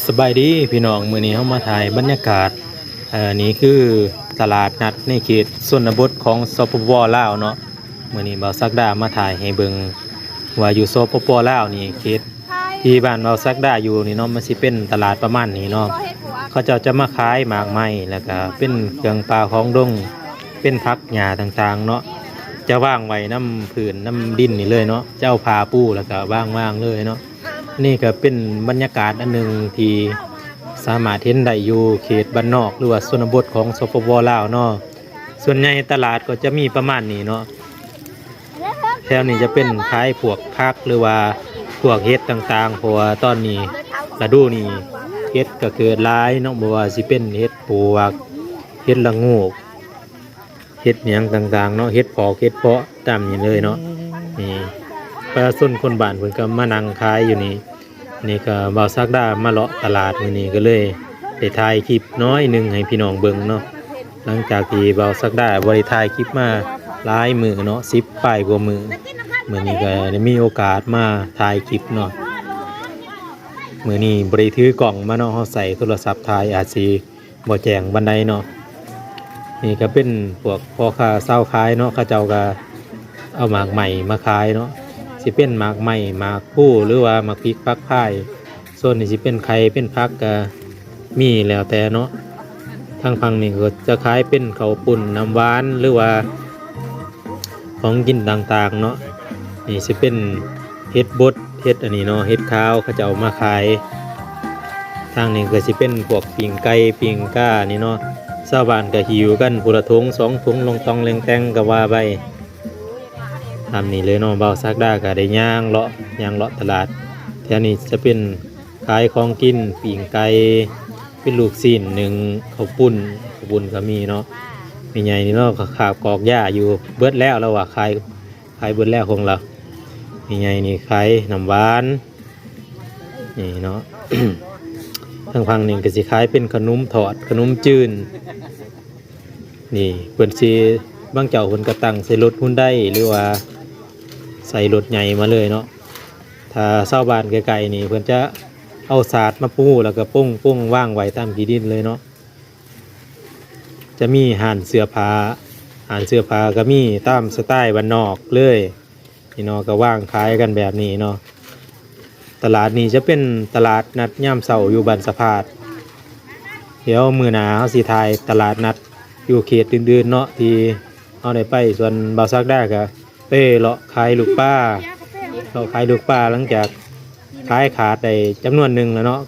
ສະບາຍດີພີ່ນ້ອງ, ມື້ນີ້ເຮົາມາຖ່າຍບັນຍາກາດ ເອີ ນີ້ຄືຕະຫຼາດນັດໃນເຂດຊົນນະບົດຂອງ ສປປ ລາວເນາະ. ມື້ນີ້ບ່າວສັກດາມາຖ່າຍໃຫ້ເບິ່ງວ່າຢູ່ ສປປ ລາວນີ້ ເຂດທີ່ບ້ານບ່າວສັກດາຢູ່ນີ້ເນາະ ມັນຊິເປັນຕະຫຼາດປະມານນີ້ເນາະ. ເຂົາເຈົ້າຈະມາຂາຍໝາກໄມ້ ແລ້ວກະເປັນເຄື່ອງປ່າຂອງດົງ ເປັນຜັກຫຍ້າຕ່າງໆເນາະ ຈະວາງໄວ້ນຳພື້ນນຳດິນນີ້ເລີຍເນາະ, ຈະເອົາຜ້າປູແລ້ວກະວາງໆເລີຍເນາະ. ນີ້ກະເປັນບັນຍາກາດອັນໜຶ່ງທີ່ສາມາດເຫັນໄດ້ຢູ່ເຂດບ້ານນອກ ຫຼືວ່າຊົນນະບົດຂອງ ສປປ ລາວເນາະ. ສ່ວນໃຫຍ່ຕະຫຼາດກໍຈະມີປະມານນີ້ເນາະ. ແຖວນີ້ຈະເປັນຂາຍພວກຜັກ ຫຼືວ່າພວກເຫັດຕ່າງໆ ເພາະວ່າຕອນນີ້ລະດູນີ້ເຫັດກະເກີດຫຼາຍເນາະ, ບໍ່ວ່າຊິເປັນເຫັດປວກ ເຫັດລະໂງກ ເຫັດຫຍັງຕ່າງໆເນາະ, ເຫັດຜອກເຫັດເຜາະຕາມນີ້ເລີຍເນາະ. ນີ້ປະຊາຊົນຄົນບ້ານເພິ່ນກໍມານັ່ງຂາຍຢູ່ນີ້. ນີ້ກໍບ່າວສັກດາມາເລາະຕະຫຼາດມື້ນີ້ ກໍເລີຍໄດ້ຖ່າຍຄລິບໜ້ອຍໜຶ່ງໃຫ້ພີ່ນ້ອງເບິ່ງເນາະ. ຫຼັງຈາກທີ່ບ່າວສັກດາບໍ່ໄດ້ຖ່າຍຄລິບມາຫຼາຍມື້ເນາະ, ສິບປາຍກວ່າມື້, ມື້ນີ້ກໍໄດ້ມີໂອກາດມາຖ່າຍຄລິບເນາະ. ມື້ນີ້ບໍ່ໄດ້ຖືກ້ອງມາເນາະ, ເຮົາໃຊ້ໂທລະສັບຖ່າຍ ອາດຊິ ບໍ່ແຈ້ງປານໃດເນາະ. ນີ້ກໍເປັນພວກພໍ່ຄ້າຊາວຂາຍເນາະ, ເຂົາເຈົ້າກໍເອົາໝາກໄມ້ມາຂາຍເນາະ, ຊິເປັນໝາກໄມ້ ໝາກພູ ຫຼືວ່າໝາກພິກຜັກພາຍ. ໂຊນນີ້ຊິເປັນໄຂ່ເປັນຜັກກໍມີແລ້ວແຕ່ເນາະ. ທາງຝັ່ງນີ້ກໍຈະຂາຍເປັນເຂົ້າປຸ້ນ ນ້ຳຫວານ ຫຼືວ່າ ຂອງກິນຕ່າງໆເນາະ. ນີ້ຊິເປັນເຫັດບົດ ເຫັດອັນນີ້ເນາະ, ເຫັດຂາວ ເຂົາເຈົ້າເອົາມາຂາຍ. ທາງນີ້ກໍຊິເປັນພວກປີ້ງໄກ່ ປີ້ງການີ້ເນາະ, ຊາວບ້ານກໍຫິ້ວກັນຜູ້ລະຖົງສອງຖົງ ລອງຕອງແລງແຕ່ງກໍວ່າໄປ. ຕາມນີ້ເລີຍເນາະ, ບ່າວສັກດາກໍໄດ້ຍ່າງເລາະ ຍ່າງເລາະຕະຫຼາດ. ແຖວນີ້ຈະເປັນ ຂາຍຂອງກິນ ປີ້ງໄກ່ ເປັນລູກຊີ້ນໜຶ້ງ ເຂົ້າປຸ້ນ ເຂົ້າປຸ້ນກໍມີເນາະ. ແມ່ໃຫຍ່ນີ້ເນາະ ຂາບກອກຢາຢູ່ ເບິດແລ້ວ ລາວວ່າຂາຍ ຂາຍເບິດແລ້ວຂອງລາວ. ແມ່ໃຫຍ່ນີ້ຂາຍນ້ຳຫວານນີ້ເນາະ. ທາງຝັ່ງນີ້ກໍຊິຂາຍເປັນຂະໜົມທອດ ຂະໜົມຈືນ. ນີ້ເພິ່ນຊິ ບາງເຈົ້າເພິ່ນກໍຕັ້ງໃສ່ລົດຮຸນໄດ ຫຼືວ່າໃສ່ລົດໃຫຍ່ມາເລີຍເນາະ. ຖ້າຊາວບ້ານໃກ້ໆນີ້ ເພິ່ນຈະເອົາສາດມາປູ ແລ້ວກໍປົງໆວາງໄວ້ຕາມຂີ້ດິນເລີຍເນາະ. ຈະມີຮ້ານເສື້ອຜ້າ ຮ້ານເສື້ອຜ້າກໍມີຕາມສະໄຕບ້ານນອກເລີຍ. ນີ້ເນາະ ກໍວາງຂາຍກັນແບບນີ້ເນາະ. ຕະຫຼາດນີ້ຈະເປັນຕະຫຼາດນັດຍາມເຊົ້າຢູ່ບ້ານສະພາດ. ດຽວມື້ໜ້າເຮົາຊິຖ່າຍຕະຫຼາດນັດຢູ່ເຂດອື່ນໆເນາະ ທີ່ເຮົາໄດ້ໄປ. ສ່ວນບ່າວສັກດາກໍໄປເລາະຂາຍລູກປາ ເລາະຂາຍລູກປາ ຫຼັງຈາກຂາຍຂາດໄດ້ຈຳນວນໜຶ່ງແລ້ວເນາະ.